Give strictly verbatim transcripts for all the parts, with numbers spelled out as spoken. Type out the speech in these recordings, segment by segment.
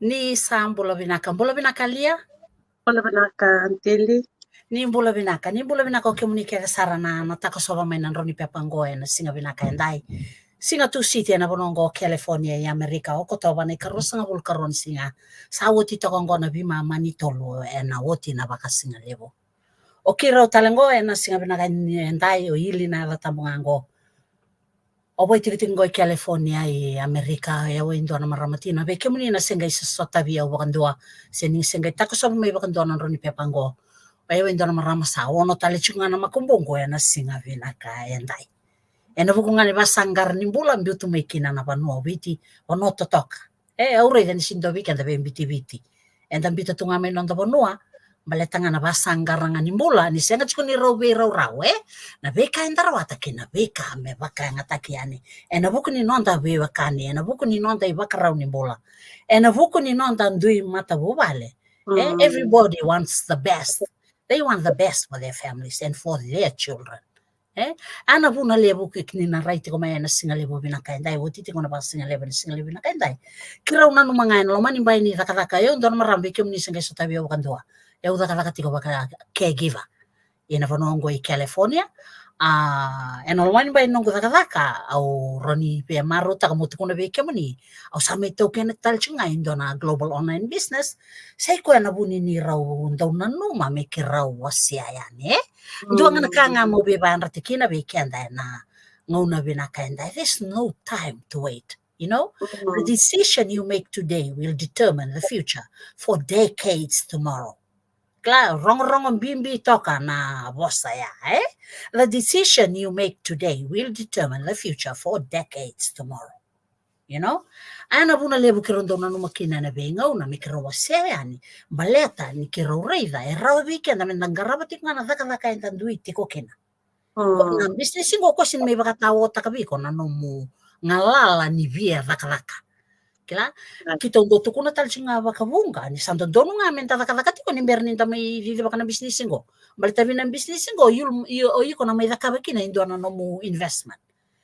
Ni sa bula vinaka, bula vinaka Lia. Bula vinaka Aunty Li. Ni bula vinaka, ni bula vinaka o kemuni kece sara na, na takosova mai na drau ni pepa qo ena siga vinaka edai. Siga Tusiti ena vanua qo o California i Amerika, Okotova na ikaruasagavulu karua ni siga. Sa oti toka qo na veimama ni tolu ena oti na vakasigalevu. O keirau tale qo ena siga vinaka edai, o Ili na yaca tabu ga qo. O vaitikotiko qo i California i Amerika, e au e dua na marama tina. Vei kemuni na se qai sosotavi au vakadua, se ni se qai takosova mai vakadua na drau ni pepa qo, o yau e dua na marama sa ono tale tiko ga na makubuqu ena siga vinaka edai. Ena vuku ga ni vasaqara ni bula biu tu mai kina na vanua o Viti, vanua totoka. E, au raica ni sega ni dua vei keda via biuti Viti. Eda biuta tu ga mai noda vanua, baleta ga na vasaqara ga ni bula, ni sega tiko ni rau veiraurau, e? Na veika eda rawata kei na veika me vakayagataki yani. Ena vuku ni noda veiwekani, ena vuku ni noda ivakarau ni bula. Ena vuku ni noda dui matavuvale. E, everybody wants the best. They want the best for their families and for their children. E, a na vuna levu ki ni na rai tiko mai ena sigalevu vinaka edai, oti tiko na vakasigalevu ena sigalevu vinaka edai. Keirau nanuma ga ena loma ni bai ni cakacaka, e au dua na marama, vei kemuni se qai sotavi au vakadua, e au cakacaka tiko vaka caregiver ena vanua qo i California. A, ena loma ni bai ni noqu cakacaka, au rawa ni via marautaka meu tukuna vei kemuni, au sa mai taukena tale tiko ga e dua na global online business. Sa i koya na vuni ni rau dau nanuma me keirau wasea yani, e? Dua ga na ka ga meu via vakayadrati kina vei keda ena gauna vinaka edai. There's no time to wait, you know? The decision you make today will determine the future for decades tomorrow. Kila, rogorogo bibi toka na vosa ya, e? The decision you make today will determine the future for decades tomorrow. You know? A na vuna levu keirau dau nanuma kina ena veigauna me keirau wasea yani, baleta ni keirau raica e rawa vei keda meda qarava tiko ga na cakacaka eda dui tiko kina. Ko na bisinisi qo, ko sega ni mai vakataotaka vei iko na nomu galala ni via cakacaka. Kila? Keitou dau tukuna tale tiko ga vakavuqa ni sa dodonu ga meda cakacaka tiko ni bera nida mai cicivaka na bisinisi qo. Baleta vei na bisinisi qo, o iko na mai cakava kina e dua na nomu investment.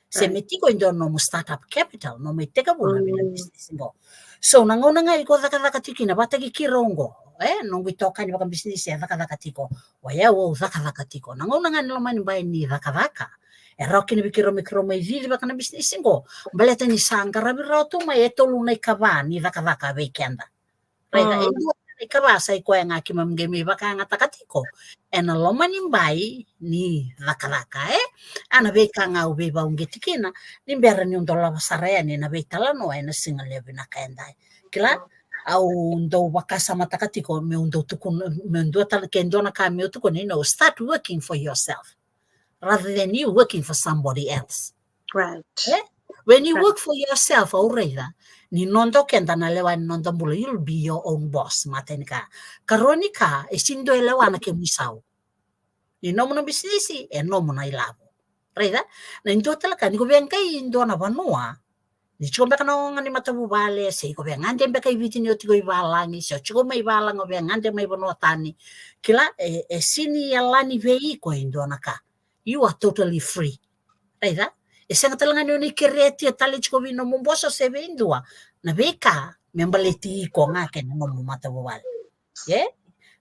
Se me tiko e dua na nomu startup capital, nomu itekivuna vei na bisinisi qo. So na gauna ga iko cakacaka tiko kina, vakataki keirau qo, e, noqu itokani vakabisinisi e cakacaka tiko, o yau au cakacaka tiko. Na gauna ga ni loma ni bai ni cakacaka, e rawa kina vei keirau me keirau mai cicivaka na bisinisi qo, baleta ni sa qaravi rawa tu mai e tolu na ikava ni cakacaka vei keda. Raica, e dua na ikava sa i koya ga keimami qai mai vakayagataka tiko ena loma ni bai ni cakacaka, e? A na veika ga au veivauqeti kina ni bera niu dau lava sara yani ena veitalanoa ena sigalevu vinaka edai. Kila, au dau vakasamataka tiko meu dau tukuna, meu dua tale, ke dua na ka meu tukuna, you know, start working for yourself rather than you working for somebody else. Right. E? When you work for yourself, au raica ni noda o keda na lewa ni noda bula, you'll be your own boss. Matai ni ka. Karua ni ka, e sega ni dua e lewa na kemu isau. Ni nomu na bisinisi, e nomu na ilavo. Raica? Na i dua tale ka, ni ko via qai dua na vanua, ni tiko beka na oga ni matavuvale, se iko via gade beka i Viti ni o tiko i valagi, se o tiko mai valagi o via gade mai vanua tani. Kila, e, e sega ni yalani vei iko e dua na ka. You are totally free. Raica? E sega tale ga ni o ni keretia tale tiko vei nomu boso se vei dua na veika me baleti iko ga kei na nomu matavuvale. E?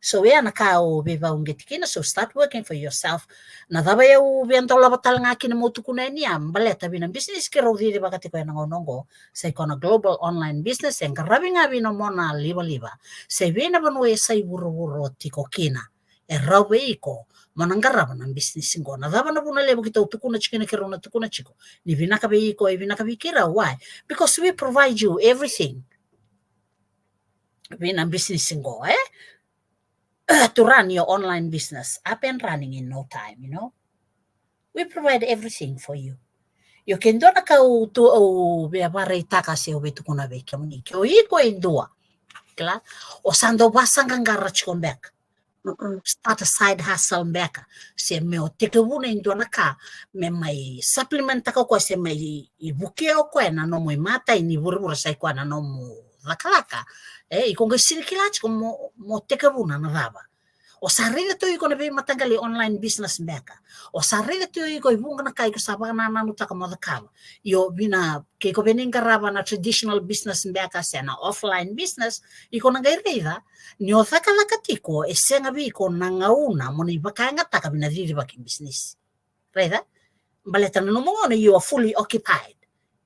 So ya na ka au veivauqeti kina, so start working for yourself. Na cava e au via dolava tale ga kina meu tukuna yani ya, baleta vei na bisinisi keirau cicivaka tiko ena gauna oqo, sa i koya na global online business, e qaravi ga vei na mona livaliva se vei na vanua e sa i vuravura o tiko kina. E rawa vei iko mo na qarava na bisinisi qo. Na cava na vuna levu keitou tukuna tiko kina, keirau na tukuna tiko ni vinaka vei iko, e vinaka vei keirau? Why? Because we provide you everything. Vei na bisinisi qo, e? To run your online business up and running in no time, you know. We provide everything for you. Io, ke dua na ka au tu, au via vakaraitaka se au via tukuna vei kemuni, ke o iko e dua, kila, o sa dau vasaqaqara tiko beka, start a side hustle beka, se me o tekivuna e dua na ka me mai supplement taka o koya, se mai i vukea o koya na nomu imatai ni vuravura, sa i koya na nomu cakacaka. E, iko qai sega ni kila tiko mo, mo tekivuna na cava. O sa raica tu iko na veimataqali online business beka. O sa raica tu iko e vuqa na ka iko sa vakanananutaka mo cakava. Io, vina, ke iko veni qarava na traditional business beka se na offline business, iko na qai raica ni o cakacaka tiko e sega vei iko na gauna mo ni vakayagataka vina cicivaki business. Raica? Baleta na nomu gauna you are fully occupied.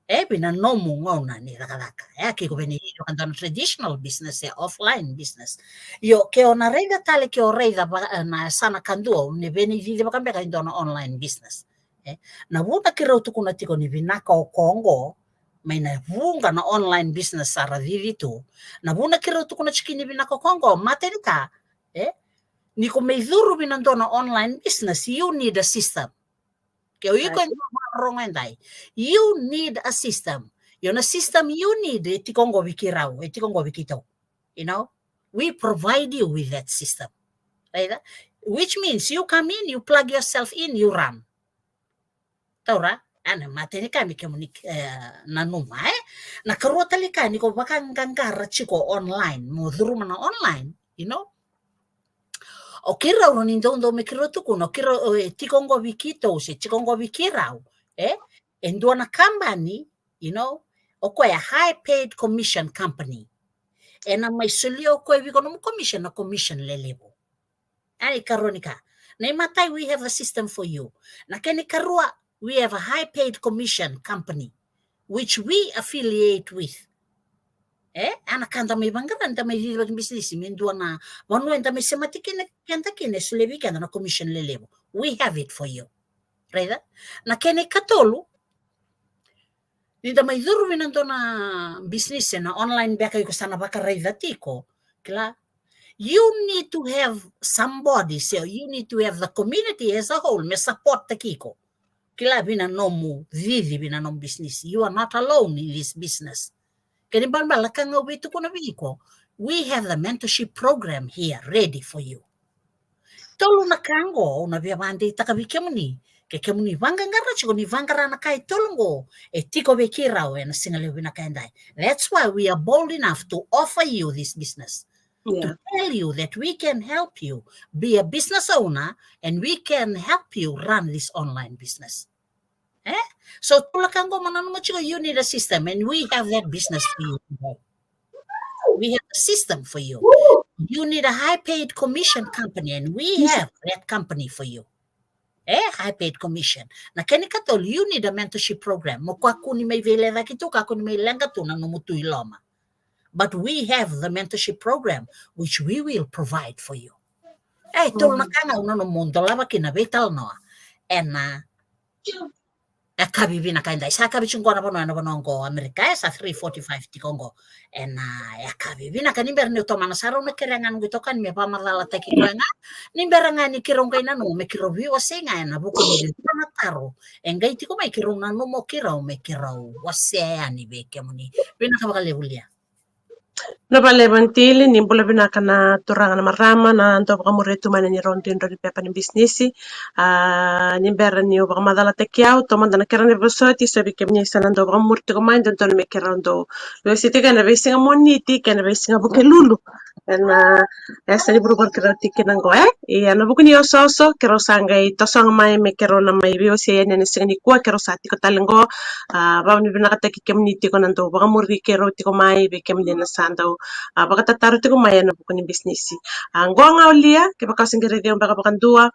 E vina nomu gauna ni cakacaka. E a kiko veni io ka dua na traditional business e offline business. Io ke o na raica tale ke o raica na sana kadua ne veni cici vakabeka e dua na online business. E na vuna kirau tukuna tiko ni vinaka o koqo mai na vuqa na online business sara cici tu. Na vuna kirau tukuna tiki ni vinaka o koqo mate ni ka. E ni ko mai curu vina dua na online business you need a system. Ke o iko e dua vakarorogo e dai. You need a system. Io na system you need e tiko oqo vei kirau, e tiko oqo vei kitou. You know, we provide you with that system. Right? Which means you come in, you plug yourself in, you run. Taura, ana mate ni ka me kemuni nanuma e. Na karua tale ka ni ko vakaqaqara tiko online, mo curuma na online, you know. O kirau rau ni daudau me kirau tukuna o kirau e tiko oqo vei kitou se tiko oqo vei kirau. E e dua na kabani, you know, o koya high paid commission company. E na mai solia o koya vei iko nomu commission na commission lelevu. Ai karua ni ka. Na imatai we have a system for you. Na kena ikarua we have a high paid commission company which we affiliate with. E ana ka da mai vaqara ni da mai cicivaki bisinisi me dua na vanua e da mai semati kina keda kina e solia vei keda na commission lelevu. We have it for you. Raica? Na kena ikatolu ni da mai curu vina dua na bisinisi e na online beka iko sa na vakaraica tiko. Kila, you need to have somebody, so you need to have the community as a whole me support taki iko. Kila vina nomu cici vina nomu bisinisi. You are not alone in this business. Keni balbala ka ga au vei tukuna vei iko. We have the mentorship program here ready for you. Tolu na ka oqo au na via vakadeitaka vei kemuni. Ke kemuni vaqaqara tiko ni vaqara na ka e tolu oqo e tiko vei keirau e na siga levu vinaka e dai. That's why we are bold enough to offer you this business. Yeah. To tell you that we can help you be a business owner and we can help you run this online business. E so tolu na ka oqo mo nanuma tiko, you need a system and we have that business for you. We have a system for you. You need a high paid commission company and we have that company for you. E high paid commission. Na kena ikatolu you need a mentorship program. Mo kakua ni mai veilecaki tu, kakua ni mai leqa tu na nomu tu i loma. But we have the mentorship program which we will provide for you. E tolu na ka ga au nanuma mo dolava kina veitalanoa e na e kavi vinaka e dai. Sa kavi tiko oqo na vanua, na vanua oqo Amerika e sa three forty-five tiko oqo. E na e kavi vinaka ni bera niu tomana sara au na kerea ga noqu itokani me vakamacalataki koya ga. Ni bera ga ni keirau qai nanuma me keirau veiwasei ga e na vuku ni dua na taro e qai tiko mai keirau nanuma o keirau me keirau wasea yani vei kemuni. Vinaka vakalevu Lia. Na vale Vantili, ni bula vinaka na turaga na marama na dau vakamuria tu mai na neirau duidau ni pepa ni bisinisi. A ni bera niu vakamacalataki au, taumada na keirau na vosoti, so vei kemuni sa na dau vakamuri tiko mai, dodonu me keirau dau vosoti kei na veisiga Moniti kei na veisiga Vukelulu. E na yasa ni vuravura keirau tiko kina oqo e. Ia na vuku ni osooso keirau sa qai tosoga mai me keirau na mai veiwasei yani e na siga nikua keirau sa tiko tale oqo. A vavinavinakataki kemuni tiko na dau vakamuri keirau tiko mai, vei kemuni na sa dau a vakatataro tiko mai e na vuku ni bisinisi. A oqo ga o Lia, kevaka o se qai raici au beka vakadua.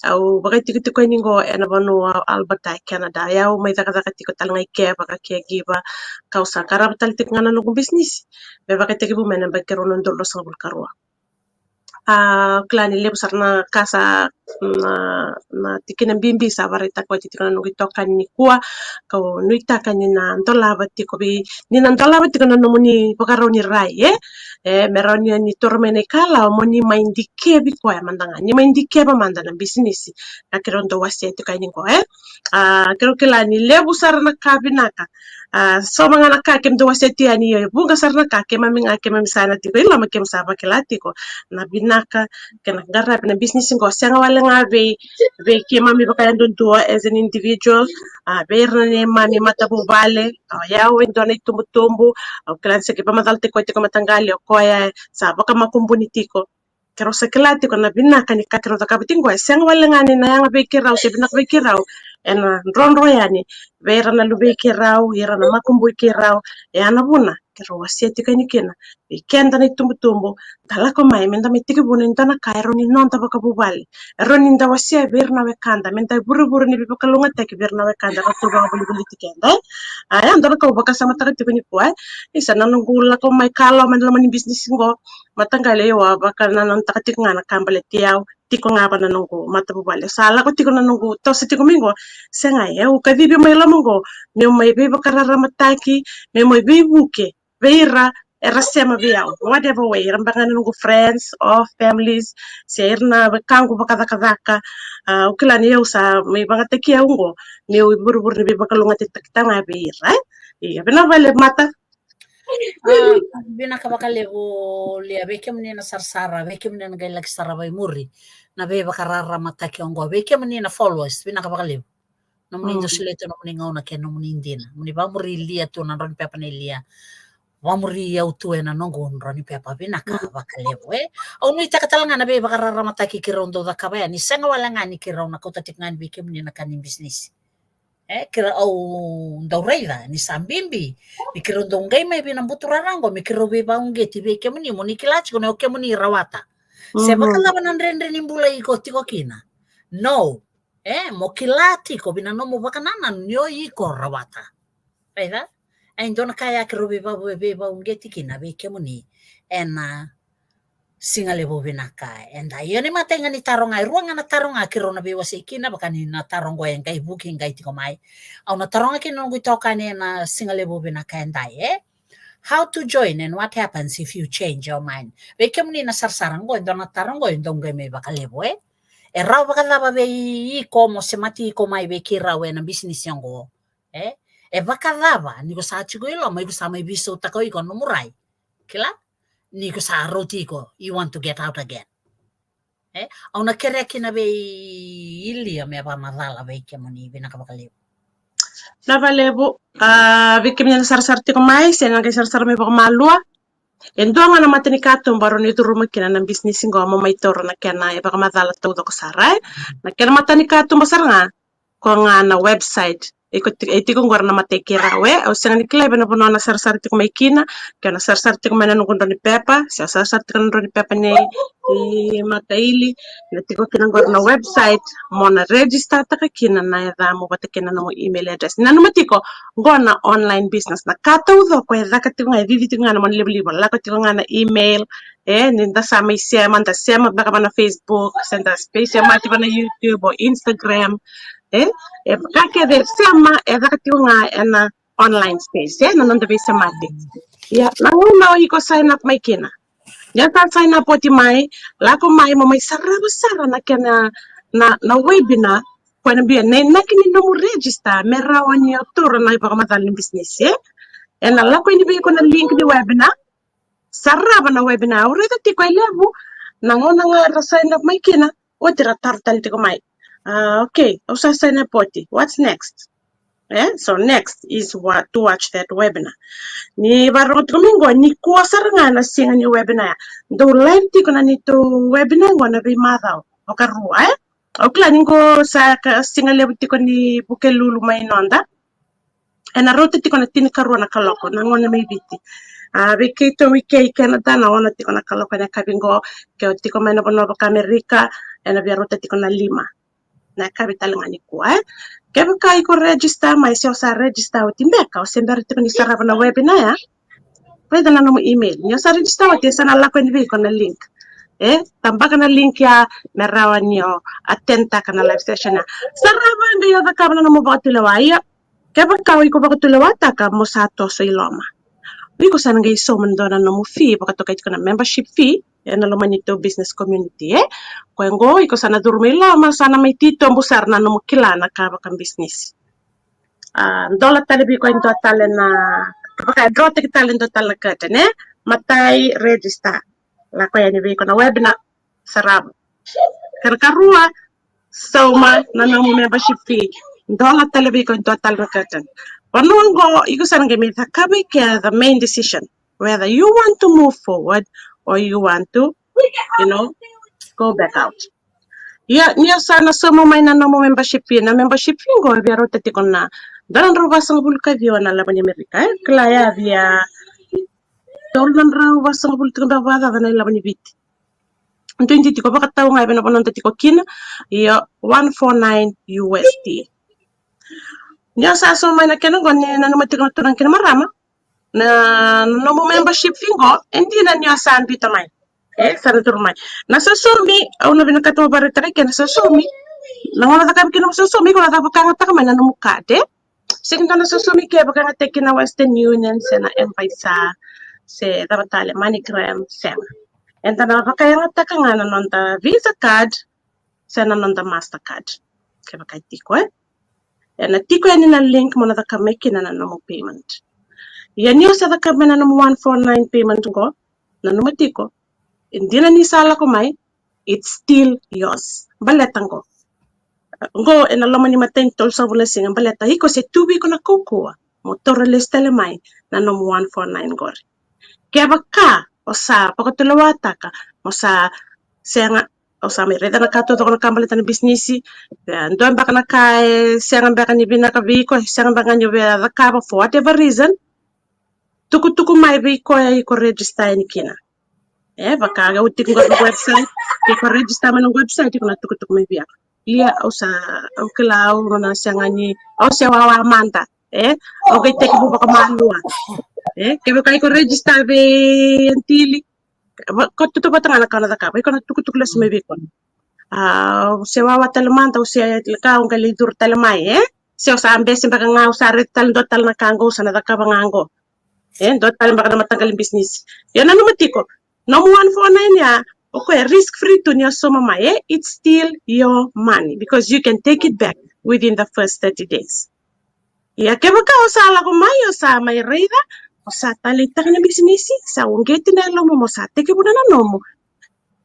Au vakaitikotiko yani oqo e na vanua o Alberta e Canada. Ia au mai cakacaka tiko tale ga i ke vaka caregiver, kau sa qarava tale tiko ga na noqu bisinisi me vakatekivu mai na yabaki keirau na udolu ruasagavulu ka rua. A kila ni levu sara na ka sa na, na tikina bibi sa vakaraitaka oti tiko na noqu itokani nikua. Kau nuitaka ni na dolava tiko vei, ni na dolava tiko na nomuni vakarau ni rai e. E me rawa ni ni toro mai na ikalawa mo ni mai dikevi koya mada ga, ni mai dikeva mada na bisinisi. Na keirau dau wasea tiko yani oqo e. A keirau kila ni levu sara na ka vinaka. A so ma ga na ka kemudou wasea tu yani, e vuqa sara na ka keimami ga keimami sa na tiko i loma, keimami sa vakila tiko na vinaka kei na qaravi na bisinisi oqo. Sega wale ga vei, vei keimami vakayadudua as an individual, a vei ira na neimami matavuvale. O yau e dua na itubutubu, au kila ni sa qai vakamacalataki koya tiko mataqali, o koya sa vakamakubuni tiko. Keirau sa kila tiko na vinaka ni ka keirau cakava tiko qo, e sega wale ga ni na yaga vei keirau se vinaka vei keirau, ena drodro yani vei ira na luvei keirau, ira na makubui keirau. E a na vuna keirau wasea tiko yani kina vei keda na itubutubu, da lako mai me da mai tekivuna e dua na ka e rawa ni noda vakavuvale, e rawa ni da wasea vei ira na wekada, me da ivurevure ni veivakalougatataki vei ira na wekada ratou vakavolivoliti keda, e. A, e a dua na ka au vakasamataka tiko nikua, e. Isa na noqu lako mai ka loma, mai na loma ni bisinisi qo, mataqali au a vakanananutaka tiko ga na ka baleti au, tiko ga vaka na noqu matavuvale. Sa lako tiko na noqu toso tiko mai qo, sega, e, au kacivi mai loma qo meu mai veivakararamataki, meu mai veivuke vei ira era sema vei au, whatever way, era beka ga na noqu friends or families, se ira na wekaqu vakacakacaka. A, au kila ni au sa mai vagataki au qo meu ivurevure ni veivakalougatataki tale ga vei ira, e. Ia, vinaka vakalevu Mata. A, vinaka vakalevu Lia, vei kemuni na sarasara, vei kemuni na qai laki sarava i muri na veivakararamataki oqo, vei kemuni na followers, vinaka vakalevu. Nomuni dau solia tu nomuni gauna kei nomuni dina, nomuni vamuri Lia tu na drau ni pepa nei Lia. Vamuri au tu ena noqu drau ni pepa, vinaka vakalevu, e. Au nuitaka tale ga na veivakararamataki keirau dau cakava ya, ni sega wale ga ni keirau na kauta tiko ga yani vei kemuni na ka ni bisinisi. E, keirau, au dau raica ni sa bibi ni keirau dau qai mai vei na buturara qo me keirau veivauqeti vei kemuni, mo ni kila tiko ni o kemuni rawata. Se vakacava na dredre ni bula iko tiko kina, no, e, mo kila tiko vei na nomu vakanananu ni o iko rawata. Raica? E dua na ka ya keirau veivau, veivauqeti kina vei kemuni ena siga levu vinaka edai. Io, ni matai ga ni taro ga, e rua ga na taro ga keirau na veiwasei kina, vaka ni na taro qo e qai vuki qai tiko mai. Au na taroga kina noqu itokani ena siga levu vinaka edai, e. How to join and what happens if you change your mind? Vei kemuni na sarasara qo, e dua na taro qo e dau qai mai vakalevu, e. E rawa vakacava vei iko mo semati iko mai vei keirau ena bisinisi oqo, e? E vakacava ni ko sa tiko i loma, iko sa mai veisautaka o iko na nomu rai? Kila? Ni ko sa rauti iko, you want to get out again. E, au na kerea kina vei Lia me vakamacala vei kemuni, vinaka vakalevu. Vinaka vakalevu, a, vei kemuni na sarasara tiko mai, se na qai sarasara mai vakamalua. E dua ga na matanikatuba rawa ni curuma kina na bisinisi qo mo mai taura na kena ivakamacala taucoko sara, e. Na kena matanikatuba sara ga, ko ga na website. Iko ti-, e tiko qori na matai keirau, e. Au sega ni kila e vei na vanua na sarasara tiko mai kina, ke na sarasara tiko mai na noqu drau ni pepa, se sarasara tiko na drau ni pepa nei, i Mataili, na tiko kina qori na website, mo na register taka kina na yacamu vata kei na nomu email address. Nanuma tiko, qo na online business, na ka taucoko e caka tiko ga, e cici tiko ga na monalivaliva, lako tiko ga na email, e, ni da sa mai sema, da sema beka va na Facebook, se da space e mati va na YouTube o Instagram, e, e ka kece e sema, e caka tiko ga ena online space, e, na noda veisemati. Ia, na gauna o iko sign up mai kina. Ia, sa sign up oti mai, lako mai, mo mai sarava sara na kena, na, na webinar, ko na bia na inaki ni nomu register, me rawa ni o taura na ivakamacala ni bisinisi, e. Ena lako yani vei iko na link ni webinar, sarava na webinar. Au raica tiko e levu na gauna ga era sign up mai kina, oti ra taro tale tiko mai. A, okay, au sa sign up oti. What's next? E, so next is what, to watch that webinar. Ni vakarorogo tiko mai qo, nikua sara ga na siga ni webinar ya. Dou live tiko na neitou webinar qo na veimacawa vakarua, e? Au kila ni qo sa ka siga levu tiko ni Vukelulu mai noda. Ena rauta tiko na tinikarua na kaloko na gauna mai Viti. A, vei keitou i ke i Canada na ono tiko na kaloko ena yakavi qo, ke o tiko mai na vanua vaka Amerika, ena via rauta tiko na lima na yakavi tale ga nikua, e. Kevaka iko register mai, se o sa register oti beka, o se bera tiko ni sarava na webinar ya, raica na nomu email. Ni o sa register oti, e sa na lako yani vei iko na link, e. Tabaka na link ya me rawa ni o attend taka na live session ya. Sarava, qai o cakava na nomu vakatulewa, ia. Kevaka o iko vakatulewataka, mo sa toso i loma. O iko sa na qai sauma dua na nomu fee, vakatokai tiko na membership fee, ena loma ni tou business community, e. Koya qo, iko sa na curu mai loma, sa na mai titobu sara na nomu kila na ka vakabisinisi. A, dola tale vei iko e dua tale na, vaka e drawtaki tale e dua tale na curtain, e. Matai, register. Lako yani vei iko na webinar, sarava. Kena karua, sauma na nomu membership fee. Dola tale vei iko e dua tale na curtain. Vanua qo, iko sa na qai mai cakava i ke the main decision, whether you want to move forward or you want to you know, go back out. Ia, ni o sa na sauma mai na nomu membership fee, na membership fee qo e via rauta tiko na dua na drau vasagavulu ka ciwa na levu ni Amerika, e kila ya via tolu na drau vasagavulu tiko beka vakacaca na levu ni Viti. Dua tiko vakatau ga e vei na vanua da tiko kina, ia one four nine U S D. Ni o sa sauma mai na kena qo, ni nanuma tiko na turaga kei na marama, na nomu membership fee qo e dina ni o sa biuta mai. E sa na curu mai na sosomi. Au na vinakata mo vakaraitaka kina na sosomi. Na gauna cakava kina na sosomi, iko na caka vakayagataka mai na nomu card, e? Sega ni dua na sosomi ke vakayagataki kina Western Union se na M-PAiSA se cava tale, MoneyGram, sega. Eda na vakayagataka ga na noda Visa card se na noda Mastercard. Kevaka e tiko, e, e na tiko yani na link mo na cakava mai kina na nomu payment. Ia ni o sa cakava mai na nomu one four nine payment qo, nanuma tiko, e dina ni sa lako mai, it's still yours. Baleta qo, qo e na loma ni matai ni tolusagavulu na siga, baleta iko se tu vei iko na kaukauwa mo taura lesu tale mai na nomu one four nine qori. Kevaka o sa vakatulewataka mo sa sega, o sa mai raica na ka taucoko, na ka baleta na bisinisi, e, dua beka na ka e sega beka ni vinaka vei iko, e sega beka ni o via cakava for whatever reason, tukutuku mai vei koya iko register yani kina. E, vaka au tiko qo na website, ke ko register mai na website, iko na tukutuku mai vei au. Ia, au sa, au kila au na sega ni, au se wawa mada. E, au qai tekivu vakamalua. E, kevaka iko register vei Aunty Lili, va-, ko tautauvata ga na ka o na cakava, iko na tukutuku lesu mai vei koya. A, au se wawa tale mada, au se lako, au qai lai curu tale mai, e? Se au sa bese beka ga, au sa raica tale dua tale na ka qo, au sa na cakava ga qo. E, dua tale beka na mataqali bisinisi. Ia nanuma tiko, nomu one four nine ya, o koya e risk free tu ni o sauma mai, e? It's still your money because you can take it back within the first thirty days. Ia kevaka o sa lako mai, o sa mai raica, o sa taleitaka na bisinisi, sa uqeti na yalomu mo sa tekivuna na nomu,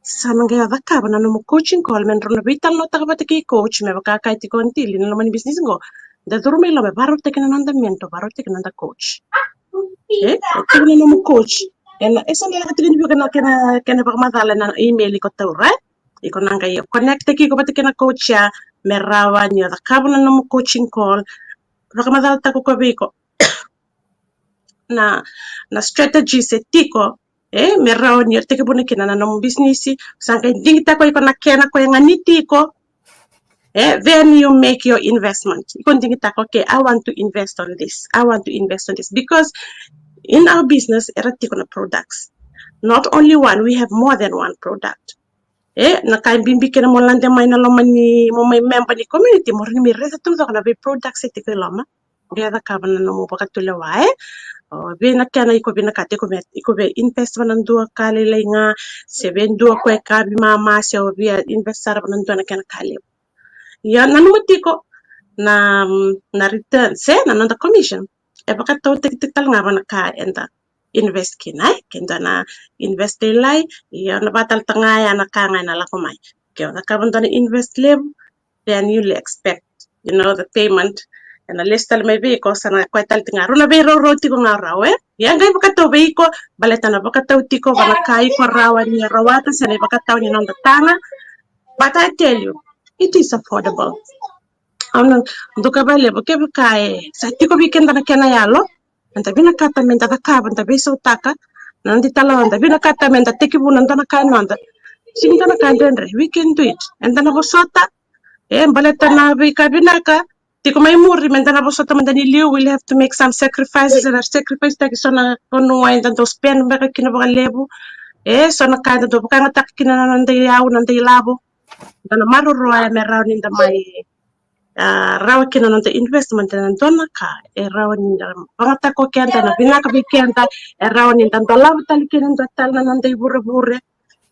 sa na qai o cakava na nomu coaching call me drau na veitalanoataka vata kei coach, me vaka kaya tiko o Aunty Lili, na loma ni bisinisi qo, da curu mai loma, e vakarautaki na noda mentor, vakarautaki na noda coach. E, o tiko na nomu coach. E na, e sa na lako tiko ni vei iko na kena, kena vakamacala na email iko taura, e? Iko na qai connect-taki iko vata kei na coach ya me rawa ni o cakava na nomu coaching call. Vakamacalataka o koya vei iko na, na strategies e tiko, e, me rawa ni o tekivuna kina na nomu bisinisi. Sa qai digitaka o iko na kena koya e ganiti iko. E, then you make your investment. Iko digitaka, okay, I want to invest on this. I want to invest on this. Because in our business, era tiko na products. Not only one, we have more than one product. E, na ka e bibi kina mo lade mai na loma ni, mo mai member ni community, mo rawa ni mai raica taucoko na vei products e tiko i loma. Qai cakava na nomu vakatulewa, e? O, vei na kena iko vinakata, iko via, iko via invest va na dua ka lailai ga, se vei dua koya e ka veimama, se o via invest sara va na dua na kena ka levu. Ia nanuma tiko na, na return, se na noda commission, e vakatautakitaki tale ga va na ka eda invest kina, e? Ke dua na invest lailai, ia na vakatalega ya na ka ga ena lako mai. Ke o cakava dua na invest levu, then you expect, you know, the payment. Ena lesu tale mai vei iko, sa na koya tale tiko ga, rau na veiraurau tiko ga rau, e? Ia qai vakatau vei iko, baleta na vakatau tiko va na ka iko rawa ni rawata, se na ivakatau ni noda taga. But I tell you, it is affordable. Au na duka valevu, kevaka e sa tiko vei keda na kena yalo, eda vinakata meda cakava, da veisautaka na noda italawa, da vinakata meda tekivuna dua na ka e noda. Sega ni dua na ka dredre, we can do it. Eda na vosota, e, baleta na veika vinaka tiko mai muri, meda na vosota mada ni liu, we'll have to make some sacrifices, eda sacrifice-taki so na vanua eda dau spend beka kina vakalevu, e, so na ka eda dau vakayagataka kina na noda iyau, na noda ilavo. Da na maroroya me rawa ni da mai, a, rawa kina na noda investment ena dua na ka e rawa ni da vakayagataka o keda, ena vinaka vei keda, e rawa ni da dolava tale kina e dua tale na noda ivurevure.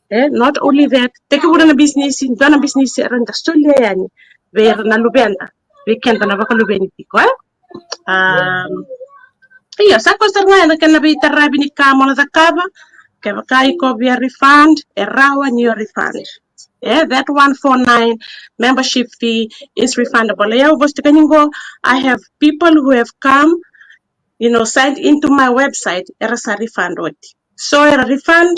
E, not only that, tekivuna na bisinisi, dua na bisinisi era da solia yani vei ira na luveda, vei keda na vakaluveni tiko, e? Um, io, sa koya sara ga ena kena veitaravi ni ka mo na cakava. Kevaka iko via refund, e rawa ni o refund. E, that one four nine membership fee is refundable. Ia, au vosa tiko ni qo, I have people who have come, you know, signed into my website, era sa refund oti. So era refund,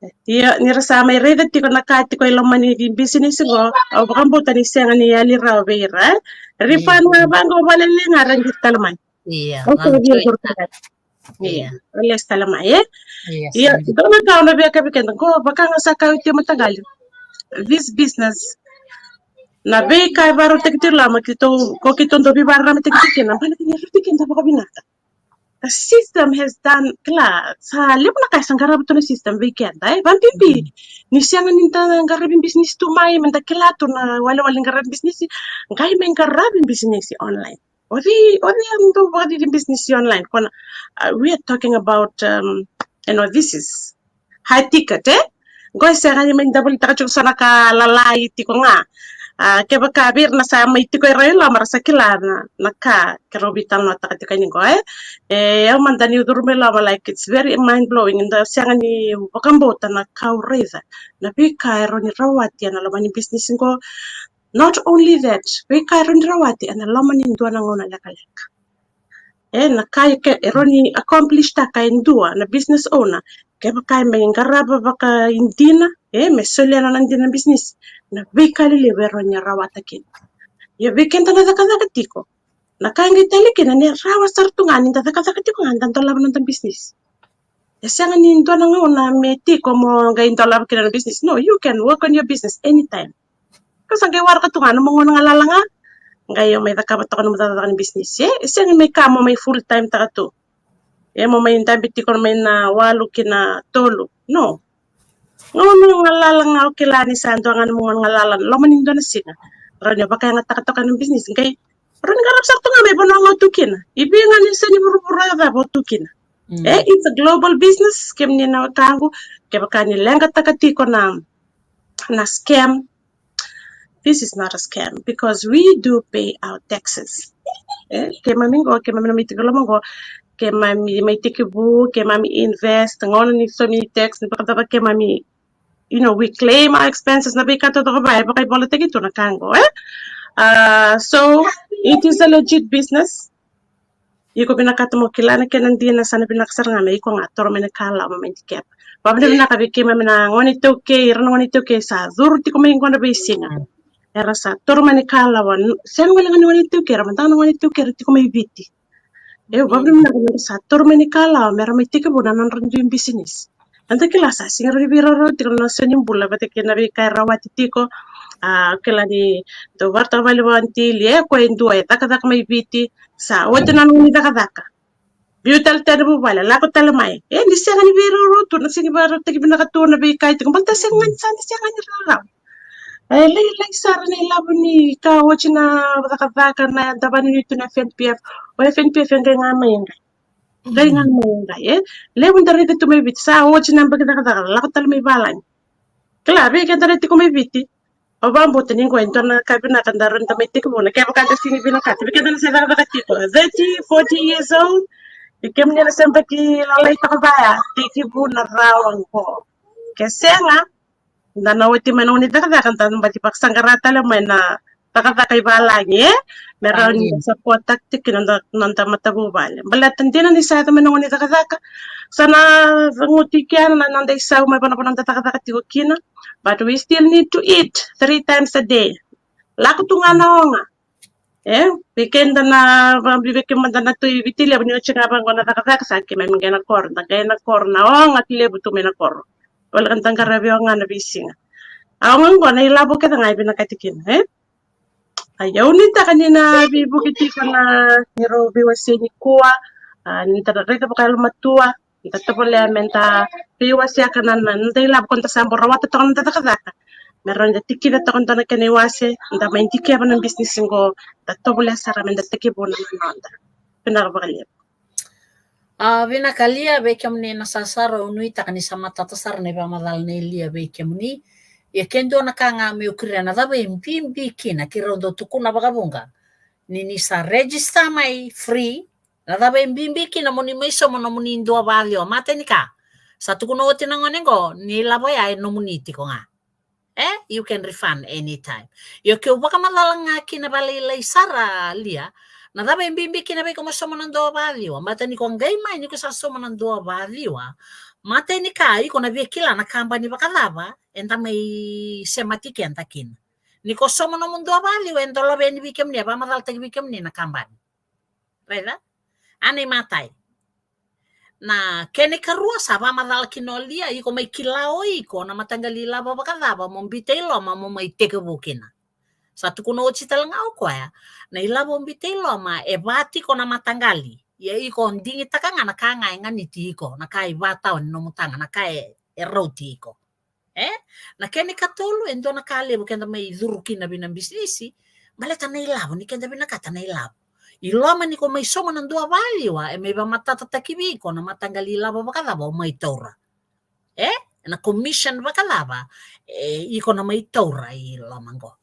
Ia, ni ra sa mai raica tiko na ka tiko e loma ni bisinisi qo, au vakabauta ni sega ni yali rawa vei ira, e? Refund ga vaqo, vale ga ra qiri tale mai. Ia, au sa via qori tale. Ia, lesu tale mai, e? Ia, dua na ka au na via kaya vei keda qo, vaka ga sa kaya oti o mataqali. This business, na veika e vakarautaki tiko i loma, keitou, ko keitou dau veivakararamataki tiko kina, baleta ni rauti keda vakavinaka. The system has done, kila, sa levu na ka e sa qarava tu na system vei keda, e, vakabibi. Ni sega ni da qaravi bisinisi tu mai, me da kila tu na walewale ni qaravi bisinisi, qai mai qaravi bisinisi online. O cei, o cei e dau vakacici bisinisi online? Ko na, uh, we are talking about, um, you know, this is high ticket, e? Qo e sega ni mai da volitaka tiko sa na ka lalai tiko ga. A, kevaka vei ira na sa mai tiko e rau i loma ra sa kila na, na ka keirau veitalanoataka tiko yani qo, e? E, au mada niu curu mai loma, like, it's very mind blowing. Da sega ni vakabauta na ka au raica, na veika e rawa ni rawati ena loma ni bisinisi qo. Not only that, veika e rawa ni rawati ena loma ni dua na gauna lekaleka. E, na ka e ke, e rawa ni accomplish taka e dua na business owner, kevaka e mai qarava vakaidina, e, me solia na nona dina na business, na veika lelevu e rawa ni rawata kina. Ia vei keda na cakacaka tiko, na ka e qai tale kina ni rawa sara tu ga ni da cakacaka tiko ga, da dolava na noda business. E sega ni dua na gauna me tiko mo qai dolava kina na business. No, you can work on your business anytime. Ka sa qai waraka tu ga na nomu gauna galala ga, qai o mai cakava toka na nomu cakacaka ni business, e? E sega ni mai ka mo mai full time taka tu. E, mo mai dabe tiko mai na walu ki na tolu. No. Gauna galala ga, o kila ni sa dua ga na nomu gauna galala ena loma ni dua na siga, rawa ni o vakayagataka toka na business, qai rawa ni qarava sara tu ga mai vanua ga o tu kina. I vei ga ni se ni vuravura cava o tu kina. E, it's a global business, kemuni na wekaqu, kevaka ni leqataka tiko na, na scam, this is not a scam because we do pay our taxes. E, keimami qo, keimami na mai tiko loma qo, keimami mai tekivu, keimami invest, gauna ni saumi tax, ni vakacava keimami, you know, we claim our expenses, na veika taucoko vaya e vakaivolataki tu na ka qo, e? Uh, so, it is a legit business. Iko vinakata mo kila na kena dina, sa na vinaka sara ga me iko ga toro mai na kalawa mo mai dikevi. Vakavinavinaka vei keimami na gone iTaukei, ira na gone iTaukei sa curu tiko mai qo na veisiga. Era sa toro mai na kalawa, sega wale ga ni gone iTaukei, era mada ga na gone iTaukei era tiko mai Viti. E, vakavinavinaka me ra sa toro mai na kalawa me ra mai tekivu na nodra dui bisinisi. Eda kila sa sega ni veiraurau tiko na noda bula vata kei na veika e rawati tiko. A, kila ni dau vakaraitaka vakalevu o Aunty Lia, e, koya e dua e cakacaka mai Viti, sa oti na nona cakacaka. Biu tale tena vuvale, lako tale mai. E, ni sega ni veiraurau tu, na sega ni vakarautaki vinaka tu na veika e tiko. Baleta sega ni sa, ni sega ni rarawa. E lailai sara na ilavo ni ka oti na cakacaka na da vakanuinui tu na F N P F. O F N P F e qai ga mai qai. Qai ga mai qai, e. Levu da raica tu mai Viti, sa oti na yabaki cakacaka, lako tale mai valagi. Kila, vei keda na tiko mai Viti, au vakabauta ni qo e dua na ka vinaka da rawa ni da mai tekivu na, kevaka da sega ni vinakata. Vei keda na se cakacaka tiko thirty, forty years old, vei kemuni na se yabaki lalai toka vaya, tekivu na rawa qo. Ke sega, da na oti mai na gauna ni cakacaka, da na bati vakasaqara tale mai na cakacaka i valagi, e? Me rawa ni da support-taka tiko kina noda, noda matavuvale. Baleta dina ni sa yaco mai na gauna ni cakacaka, sa na caguti kina na noda isau mai vanua noda cakacaka tiko kina. But we still need to eat three times a day. Lako tu ga na oga. E, vei keda na, vakabibi vei keda na tu i Viti Levu, ni oti ga vaqo na cakacaka sa keimami qai na koro, da qai na koro, na oga levu tu mai na koro. Voleka da qaravi oga na veisiga. A oga qo na ilavo kece ga e vinakati kina, e? A, au nuitaka ni na veivuke tiko na neirau veiwasei nikua, a, ni da na raica vakayalomatua, da tovolea me da veiwaseaka na, na, na noda ilavo ko da sa bau rawata toka na noda cakacaka. Me rawa ni da tikica toka dua na kena iwase, da mai dikeva na bisinisi qo, da tovolea sara me da tekivu na noda. Vinaka vakalevu. A, vinaka Lia, vei kemuni na sasaro, au nuitaka ni sa matata sara na ivakamacala nei Lia vei kemuni. Ia ke dua na ka ga meu kerea, na cava e bibi kina keirau dau tukuna vakavuqa? Ni ni sa register mai free, na cava e bibi kina mo ni mai sauma nomuni dua vaciwa? Matai ni ka, sa tukuna oti na gone qo, ni lavo ya e nomuni tiko ga. E, you can refund anytime. Io, keu vakamacala ga kina vakalailai sara Lia, na cava e bibi kina vei iko mo sauma na dua vaciwa? Baleta ni ko qai mai ni ko sa sauma na dua vaciwa, Matai ni ka, iko na via kila na kabani vakacava eda mai semati keda kina. Ni ko sauma nomu dua vakaliwa, e dolava yani vei kemuni, e vakamacalataki vei kemuni na kabani. Raica? A na imatai. Na kena ikarua, sa vakamacala kina o Lia, iko mai kila o iko na mataqali ilavo vakacava mo biuta i loma mo mai tekivu kina. Sa tukuna oti tale ga o koya, na ilavo biuta i loma e va tiko na mataqali. Ia iko digitaka ga na ka ga e ganiti iko, na ka e vakatawa ni nomu taga, na ka e, e rauti iko. E? Na kena ikatolu, e dua na ka levu keda mai curu kina vei na bisinisi, baleta na ilavo, ni keda vinakata na ilavo. I loma ni ko mai sauma na dua vakaliwa, e mai vakamatatataki vei iko na mataqali ilavo vakacava o mai taura. E? Na commission vakacava, e, iko na mai taura i loma qo.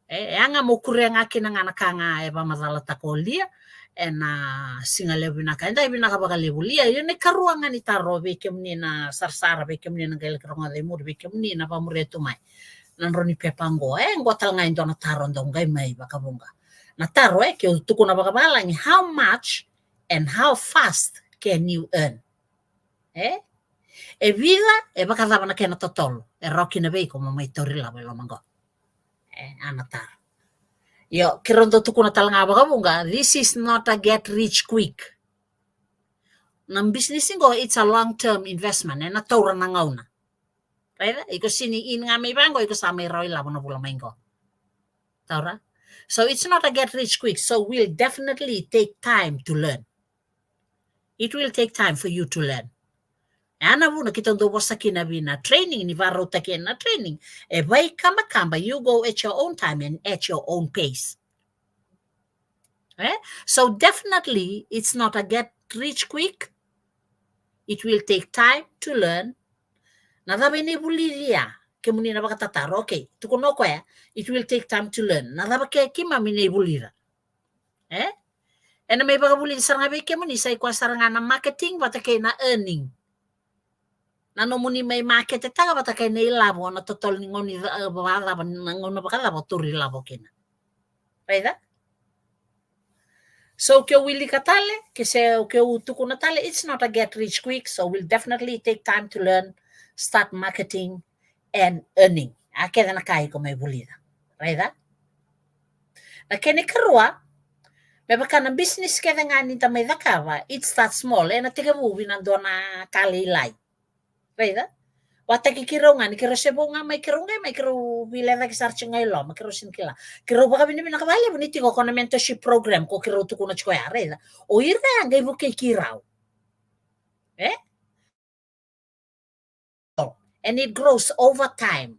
E, e a ga mo kuria ga kina ga na ka ga e vakamacalataka o Lia, ena siga levu vinaka. Eda vinaka vakalevu Lia, io na ikarua ga ni taro vei kemuni na sarasara, vei kemuni na qai laki rogoca i muri, vei kemuni na vakamuria tu mai na drau ni pepa qo. E, qo tale ga e dua na taro dau qai mai vakavuqa. Na taro, e, keu tukuna vakavalagi, how much and how fast can you earn? E? E vica, e vakacava na kena totolo e rawa kina vei iko mo mai tauri lavo e loma qo. E, a na taro. Io, keirau dau tukuna tale ga vakavuqa, this is not a get rich quick. Na bisinisi qo, it's a long term investment, e na taura na gauna. Raica, iko sini in ga mai vaqo, iko sa mai rawa ilavo na vula mai qo. Taura. So it's not a get rich quick, so will definitely take time to learn. It will take time for you to learn. E a na vuna keitou dau vosa kina vei na training, ni vakarautaki na training. E vaikabakaba, you go at your own time and at your own pace. E? So definitely, it's not a get rich quick. It will take time to learn. Na cava e na ivulici ya? Kemuni na vakatataro, okay. Tukuna o koya, it will take time to learn. Na cava ke keimami na ivulica? E? E na mai vakavulici sara ga vei kemuni, sa i koya sara ga na marketing vata kei na earning. Na nomuni mai maketetaka vata kei na ilavo, na totolo ni gauna, e, vakacava, na gauna vakacava o tauri lavo kina. Raica? So keu wilika tale, ke se keu tukuna tale, it's not a get rich quick, so will definitely take time to learn, start marketing and earning. A kece na ka iko mai vulica. Raica? Na kena ikarua, me vaka na business kece ga ni da mai cakava, it starts small, e na tekivu vei na dua na ka lailai. Raica? Vakataki keirau ga ni keirau se vou ga mai, keirau qai mai, keirau vilecaki sara tiko ga i loma, keirau sini kila. Keirau vakavinavinaka vakalevu ni tiko ko na mentorship program ko keirau tukuna tiko ya, raica? O ira ya qai vukei keirau. E? And it grows over time.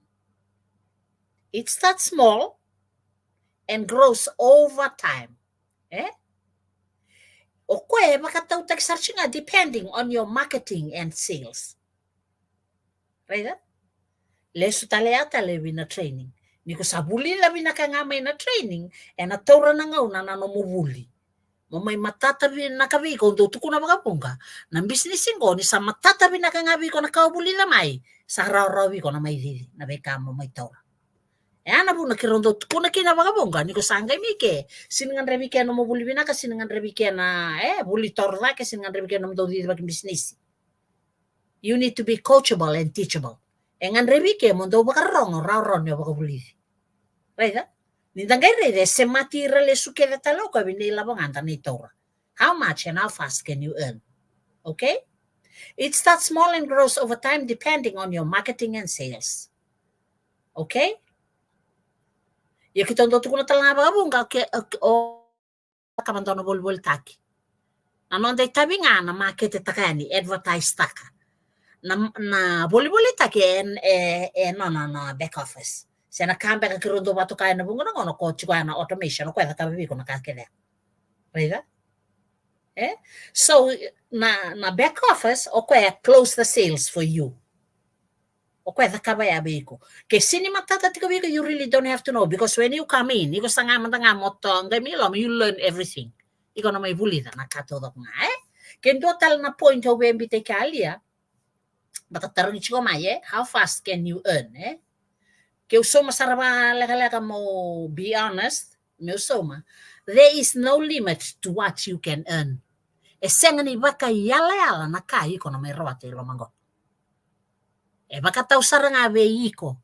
It starts small and grows over time. E? O koya e vakatautaki sara tiko ga depending on your marketing and sales. Raica? Lesu tale ya tale vei na training. Ni ko sa vulica vinaka ga mai na training, e na taura na gauna na nomu vuli. Mo mai matata vinaka vei iko, dau tukuna vakavuqa. Na bisinisi qo, ni sa matata vinaka ga vei iko na ka o vulica mai, sa rawarawa vei iko na mai cici na veika mo mai taura. E a na vuna keirau dau tukuna kina vakavuqa, ni ko sa qai mai ke, sini gadrevi ke nomu vuli vinaka, sini gadrevi ke na, e, vuli toro cake, sini gadrevi ke nomu dau cicivaki bisinisi. You need to be coachable and teachable. E gadrevi ke mo dau vakarorogo, rawarawa ni o vakavulici. Raica? Ni da qai raica, e semati ira lesu kece tale o koya vei na ilavo ga da na taura. How much and how fast can you earn? Okay? It starts small and grows over time depending on your marketing and sales. Okay? Ia keitou dau tukuna tale ga vakavuqa, okay, okay, o cakava dua na volivolitaki. Na noda itavi ga na maketetaka yani, advertise taka. Na, na volivolitaki e, e, e nona na back office. Se na ka beka keirau dau vakatoka ena vuqa na gauna ko tiko ya na automation, o koya e cakava vei iko na ka kece. Raica? E? So, na, na back office, o koya e close the sales for you. O koya e cakava ya vei iko. Ke sini matata tiko vei iko, you really don't have to know, because when you come in, iko saga mada ga mo toka qai mai loma, you learn everything. Iko na mai vulica na ka taucoko ga, e? Ke dua tale na point au via biuta i ke, Lia, vata tarogi tiko mai, e? How fast can you earn, e? Keu sauma sara vakalekaleka, mo be honest, meu sauma. There is no limit to what you can earn. E sega ni vakaiyalayala na ka iko na mai rawata i loma qo. E vakatau sara ga vei iko.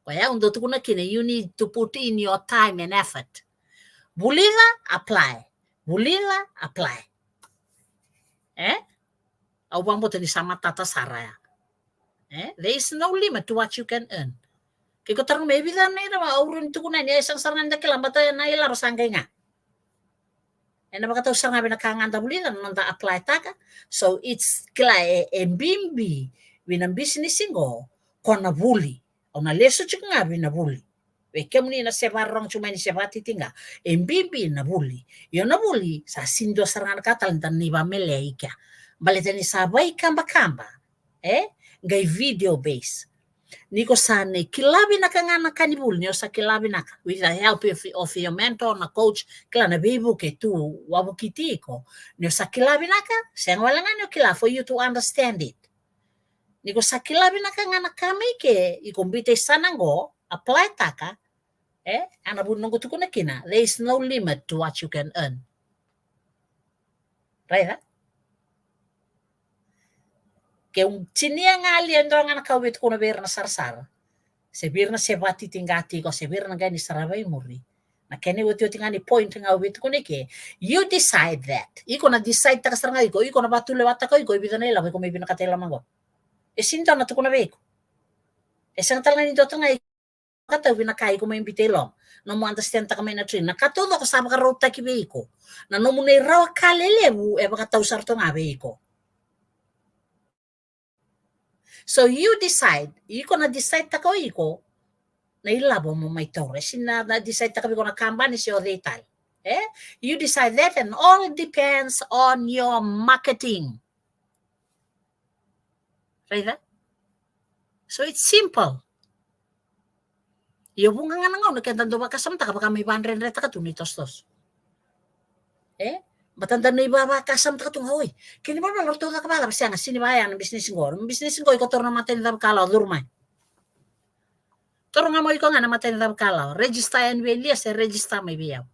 Koya au dau tukuna kina, you need to put in your time and effort. Vulica, apply. Vulica, apply. E? Au vakabauta ni sa matata sara ya. E? There is no limit to what you can earn. Ke ko taroga mai e vica na ira, au rawa ni tukuna ni e sega sara ga ni da kila, baleta na ilavo sa qai ga. Ena vakatau sara ga vei na ka ga da vulica, na noda apply taka. So it's kila e, e bibi vei na bisinisi qo, ko na vuli. Au na lesu tiko ga vei na vuli. Vei kemuni na se vakarorogo tiko mai ni se vakatitiqa, e bibi na vuli. Io na vuli, sa sega ni dua sara ga na ka tale da na vakamelea i kea. Baleta ni sa vaikabakaba, e? Qai video base. Ni ko sa na kila vinaka ga na ka ni vuli, ni o sa kila vinaka, with the help of, of your mentor, na coach, kila na veivuke tu wavokiti iko. Ni o sa kila vinaka, sega wale ga ni o kila, for you to understand it. Ni ko sa kila vinaka ga na ka mai ke, iko biuta i sana qo, apply taka, e? A na vuna noqu tukuna kina, there is no limit to what you can earn. Raica? Ke u tinia ga lia e dua ga na ka au via tukuna vei ira na sarasara. Se vei ira na se vakatitiqa tiko, se vei ira na qai ni sarava i muri. Na kena iotioti ga ni point ga au via tukuna i ke. You decide that. Iko na decide taka sara ga iko, iko na vakatulewataka iko, e vica na ilavo iko mai vinakata i loma qo. E sega ni dua na tukuna vei iko. E sega tale ga ni dua tale ga iko vakatau vei na ka iko mai biuta i loma. Nomu understand taka mai na training. Na ka taucoko sa vakarautaki vei iko. Na nomu na irawa ka lelevu e vakatau sara tu ga vei iko. So you decide, iko na decide taka o iko na ilavo mo mai taura. E sega ni na decide taka vei iko na kabani se o cei tale. E? You decide that and all depends on your marketing. Raica? So it's simple. Io, vuqa ga na gauna keda dau vakasamataka vaka mai vadredretaka tu na itosotoso. E? Baleta da na ivavakasamataka tu ga, oi. Kena ibalebale ratou caka vakacava, sega, sega ni vaya na bisinisi qo. Na bisinisi qo iko taura na mata ni cava ka lawa, curu mai. Taura ga mo iko ga na mata ni cava ka lawa. Register yani vei Lia se register mai vei au.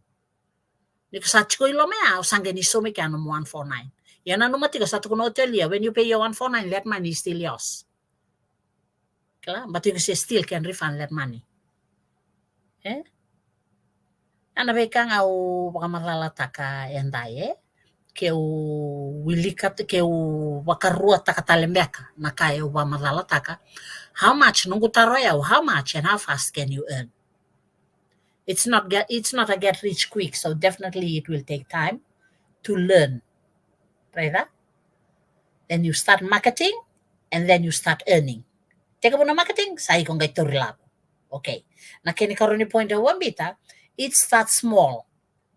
Ni ko sa tiko i loma ya, o sa qai ni sauma i kea nomu one four nine. Ia nanuma tiko sa tukuna oti o Lia, when you pay your one four nine, that money is still yours. Kila, but you say still can refund that money. E? A na veika ga au vakamacalataka edai, e? Keu wilika, keu vakaruataka tale beka na ka au vakamacalataka. How much, noqu taro o yau, how much and how fast can you earn? It's not get, it's not a get rich quick, so definitely it will take time to learn. Raica? Then you start marketing and then you start earning. Tekivu na marketing, sa iko qai tauri lavo. Okay. Na kena ikarua ni point au a biuta, it starts small.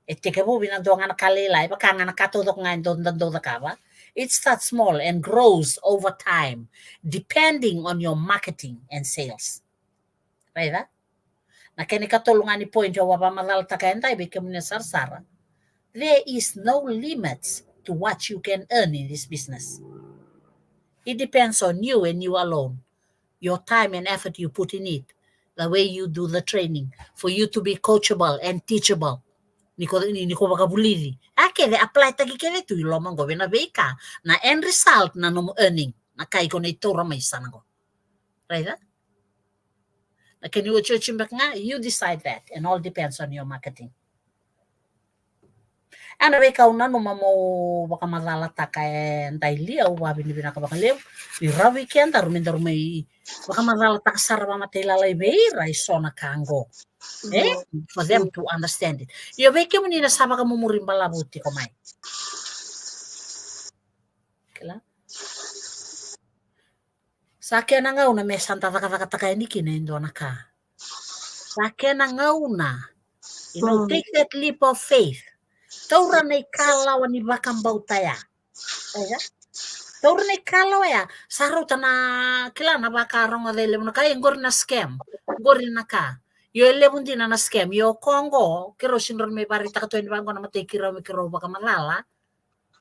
E tekivu vei na dua ga na ka lailai, vaka ga na ka taucoko ga e dau, dau, dau cakava. It starts small and grows over time, depending on your marketing and sales. Raica? Na kena ikatolu ga ni point au a vakamacalataka edai vei kemuni na sarasara. There is no limits to what you can earn in this business. It depends on you and you alone. Your time and effort you put in it. The way you do the training. For you to be coachable and teachable. Ni ko, ni, ni ko vakavulici. A kece, apply taki kece tu i loma qo vei na veika. Na end result na nomu earning. Na ka iko na taura mai sana qo. Raica? Na kena iotioti beka ga, you decide that, and all depends on your marketing. A na veika au nanuma mo vakamacalataka edai Lia, au vakavinavinaka vakalevu. Ni rawa vei kedaru me daru mai vakamacalataka sara vakamatailalai vei ira e so na ka qo. E? For them to understand it. Io vei kemuni na sa vakamumuri balavu tiko mai. Kila? Sa kena gauna me sa da cakacakataka yani kina e dua na ka. Sa kena gauna. You know, take that leap of faith. Taura na ikalawa ni vakabauta ya. Taura na ikalawa ya. Sa rauta na kila na vakarogo cei levu na ka, e qori na scam. Qori na ka. Io e levu dina na scam. Io ko qo, keirau sega ni rawa ni mai vakaraitaka tu yani vaqo na matai keirau me keirau vakamacala.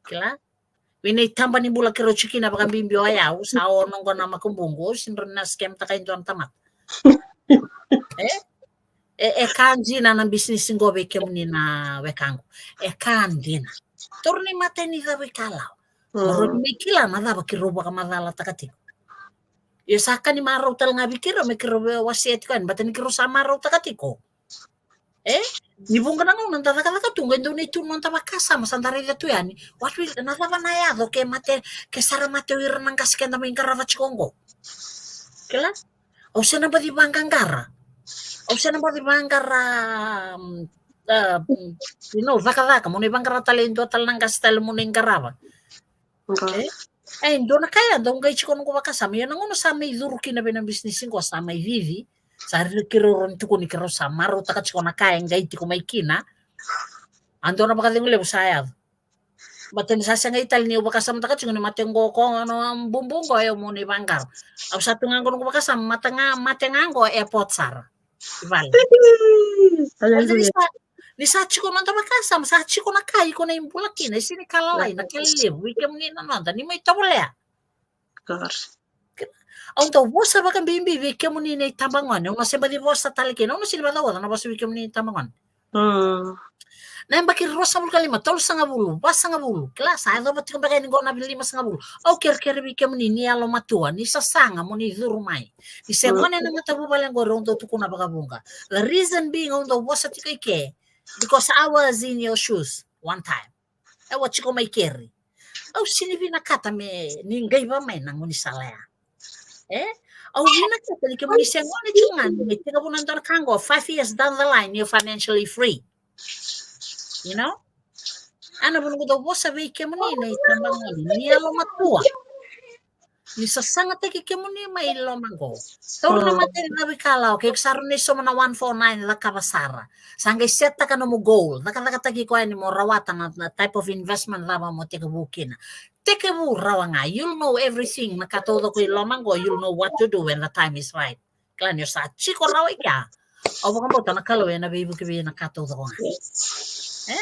Kila? Vei na itaba ni bula keirau tiko kina vakabibi o yau, sa ono qo na makubuqu, au sega ni rawa ni na scam taka e dua na tamata. E? E, e ka dina na bisinisi qo vei kemuni na wekaqu. E ka dina. Taura na imatai ni cava ikalawa. Mo rawa ni mai kila na cava keirau vakamacalataka tiko. Ia sa ka ni marau tale ga vei keirau me keirau via wasea tiko yani, baleta ni keirau sa marautaka tiko. E? Ni vuqa na gauna da cakacaka tu, qai dau na i tu na noda vakasama, sa da raica tu yani. What will, na cava na yaco ke mate, ke sara mate o ira na qase keda mai qarava tiko oqo. Kila? Au se na baci vaqaqara. Au se na baci vaqara, mm, ah, mm, you know, cakacaka, mo na i vaqara tale e dua tale na qase tale mo na i qarava. E? E, dua na ka ya, dau qai tiko noqu vakasama. Ia na gauna sa mai curu kina vei na bisinisi qo, sa mai cici, sa rui keirau rawa ni tukuni keirau sa marautaka tiko na ka e qai tiko mai kina. A dua na vakacegu levu sa yaco. Baleta ni sa sega i tale ni au vakasamataka tiko ni mate qo ko na bubu qo e au mo na i vaqara. Au sa tu ga qo noqu vakasama, mate ga, mate ga qo e airport sara. I vale. Baleta ni sa, ni sa tiko noda vakasama, sa tiko na ka iko na i bula kina, e sega ni ka lalai, na ka levu, vei kemuni na noda, ni mai tovolea. Au dau vosa vakabibi vei kemuni na i tabagone, au na se baci vosa tale kina, au na sega ni vakaoca na vosa vei kemuni na i tabagone. Na yabaki ruasagavulu ka lima, tolusagavulu, vasagavulu, kila sa yacova tiko beka yani qo na limasagavulu. Au kerekere vei kemuni ni yalomatua, ni sasaga mo ni curu mai. Ni se gone na matavuvale qori au dau tukuna vakavuqa. The reason being au dau vosa tiko i ke, because I was in your shoes one time. Au a tiko mai keri. Au sega ni vinakata me ni qai va mai na gaunisala ya. E? Au vinakata ni kemuni se gone tiko ga ni mai tekivu na dua na ka qo, five years down the line, you're financially free. You know? A na vuna qo dau vosa vei kemuni na i tabagone, ni yalomatua. Ni sasagataki kemuni mai loma qo. Taura na mata ni cavu i kalawa, ke sa rui na i sauma na one four nine, cakava sara. Sa qai set taka nomu goal, cakacakataki koya ni mo rawata na, na type of investment cava mo tekivu kina. Tekivu rawa ga, you'll know everything, na ka taucoko i loma qo, you'll know what to do when the time is right. Kila ni o sa tiko rawa i kea. Au vakabauta na Kalou ena veivuke vei na ka taucoko ga. E?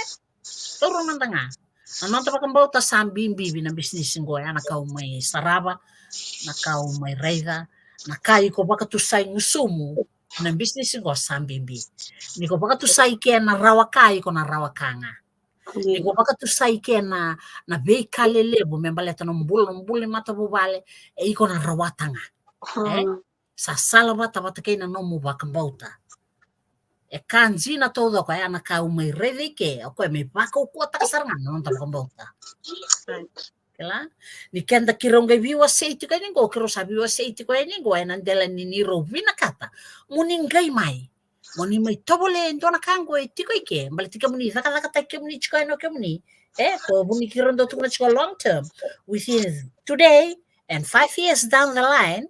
Taura mada ga. Na noda vakabauta sa bibi vei na bisinisi qo, ya na ka au mai sarava, na ka au mai raica, na ka iko vakatusai gusumu, na bisinisi qo sa bibi. Ni ko vakatusai ke na rawa ka, iko na rawa ka ga. Ni ko vakatusai ke na, na veika lelevu me baleta na bula, na bula ni matavuvale, e iko na rawata ga. E? Sa salavata vata kei na nomu vakabauta. E ka dina taucoko, ya na ka au mai raica i ke, o koya me vakaukauwataka sara ga na noda vakabauta. Kila? Ni keda keirau qai veiwasei tiko yani qo, keirau sa veiwasei tiko yani qo, ena dela ni, ni rau vinakata mo ni qai mai. Mo ni mai tovolea e dua na ka qo e tiko i ke, baleta kemuni cakacakataki kemuni tiko yani o kemuni. E, ko vuni keirau dau tukuna tiko long term, within today and five years down the line,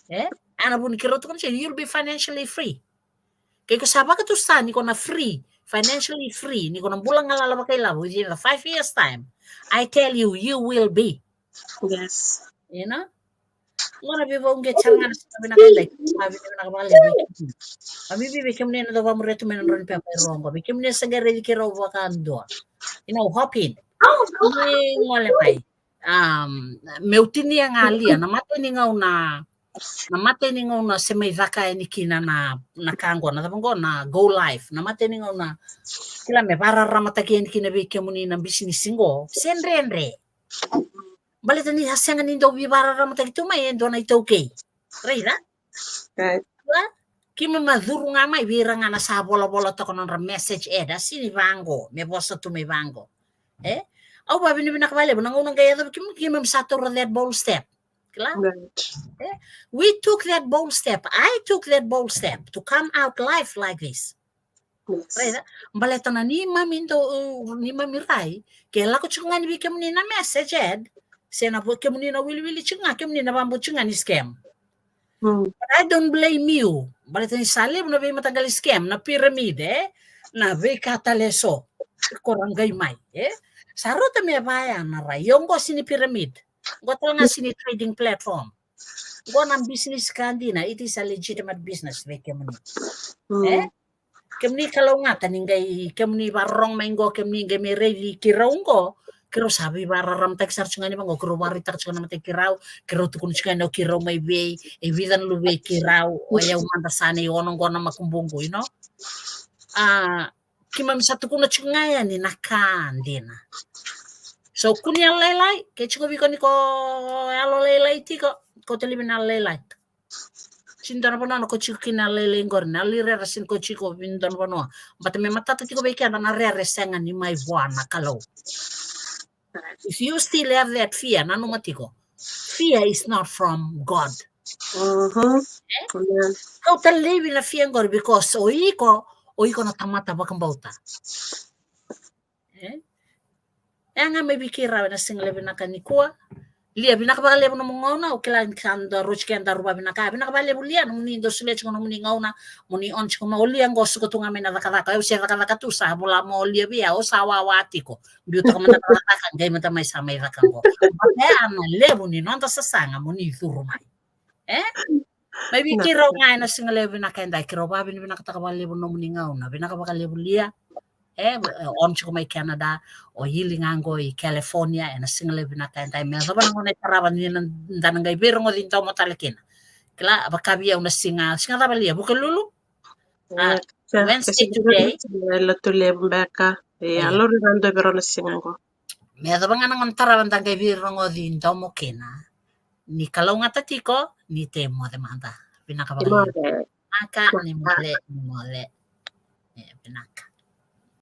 e, a na vuni keirau tukuna tiko, you'll be financially free. Ke ko sa vakatusa ni ko na free, financially free, ni ko na bula galala vakailavo within the five years time, I tell you, you will be. Yes. You know? Qo na veivauqeti sara ga na siga vinaka edai, sa vinaka vakalevu. A bibi vei kemuni na dau vamuria tu mai na drau ni pepa e rua qo. Vei kemuni sa qai raici keirau vakadua, you know, hop in. Ni gole mai. Um, meu tinia ga lia, na matai ni gauna, na matai ni gauna se mai caka yani kina na, na ka qo, na cava qo, na go live. Na matai ni gauna, kila, me vakararamataki yani kina vei kemuni na bisinisi qo, se dredre. Baleta ni a sega ni dau veivakararamataki tu mai e dua na iTaukei. Raica? Right. Keimami a curu ga mai vei ira ga na sa volavola toka na nodra message ad, a sega ni vaqo, me vosa tu mai vaqo. E? Au vavinavinaka vakalevu na gauna qai yaco vei keimami, keimami sa taura that bold step. Kila? Right. E? We took that bold step. I took that bold step to come out live like this. Yes. Raica? Baleta na neimami dau, neimami rai, ke lako tiko ga ni vei kemuni na message ad, se na vo-, kemuni na wiliwili tiko ga, kemuni na vabauta tiko ga ni scam. Mm. But I don't blame you. Baleta ni sa levu na veimataqali scam, na pyramid, e? Na veika tale eso. Ko ra qai mai, e? Sa rauta me vaya na rai. Io, qo sega ni pyramid. Qo tale ga sega ni trading platform. Qo na business ka dina, it is a legitimate business vei kemuni. Mm. E? Kemuni kalougata ni qai, kemuni vakarorogo mai qo, kemuni qai mai raici keirau qo, keirau sa veivakararamataki sara tiko ga ni vaqo, keirau vakaraitaka tiko na matai keirau, keirau tukuna tiko ga ni o keirau mai vei, e vica na luvei keirau, o yau mada sa na i ono qo na makubuqu, you know? A, keimami sa tukuna tiko ga yani na ka dina. So kua ni yalolailai, ke tiko vei iko ni ko yalolailai tiko, ko te live ena yalolailai. Sega ni dua na vanua na ko tiko kina yalolailai qori, na yalo ni rere sega ni ko tiko vei dua na vanua. But me matata tiko vei keda na rere sega ni mai vua na Kalou. If you still have that fear, nanuma tiko. Fear is not from God. Mhm. Kau ta live ena fear qori because o iko, o iko na tamata vakabauta. E? E ga mai vei keirau ena siga levu vinaka nikua. Lia, vinaka vakalevu nomu gauna, o kila ni ka da rosi keda ruva vinaka. Vinaka vakalevu Lia, nomuni dau solia tiko nomuni gauna, moni on tiko mai. O Lia qo suka tu ga mai na cakacaka, au se cakacaka tu sa vola mo Lia vei au, au sa wawa tiko. Biu toka mada na cakacaka, qai mada mai sa mai caka qo. But e a na levu ni noda sasaga moni curu mai. E? Mai vei keirau ga ena siga levu vinaka edai, keirau vakavinavinakataka vakalevu nomuni gauna, vinaka vakalevu Lia. E, on tiko mai Canada, o Ili ga qo i California, ena siga levu vinaka edai. Me yacova na gauna e tarava ni na da na qai veirogoci domo tale kina. Kila, vaka vei au na siga, siga cava Lia, Vukelulu? A, Wednesday today. Lotu levu beka. E, a lori na dua vei rau na siga qo. Me yacova ga na gauna tarava da qai veirogoci domo kina. Ni kalougata tiko, ni te moce mada. Vinaka vakalevu. Vinaka, ni moce, ni moce. E, vinaka.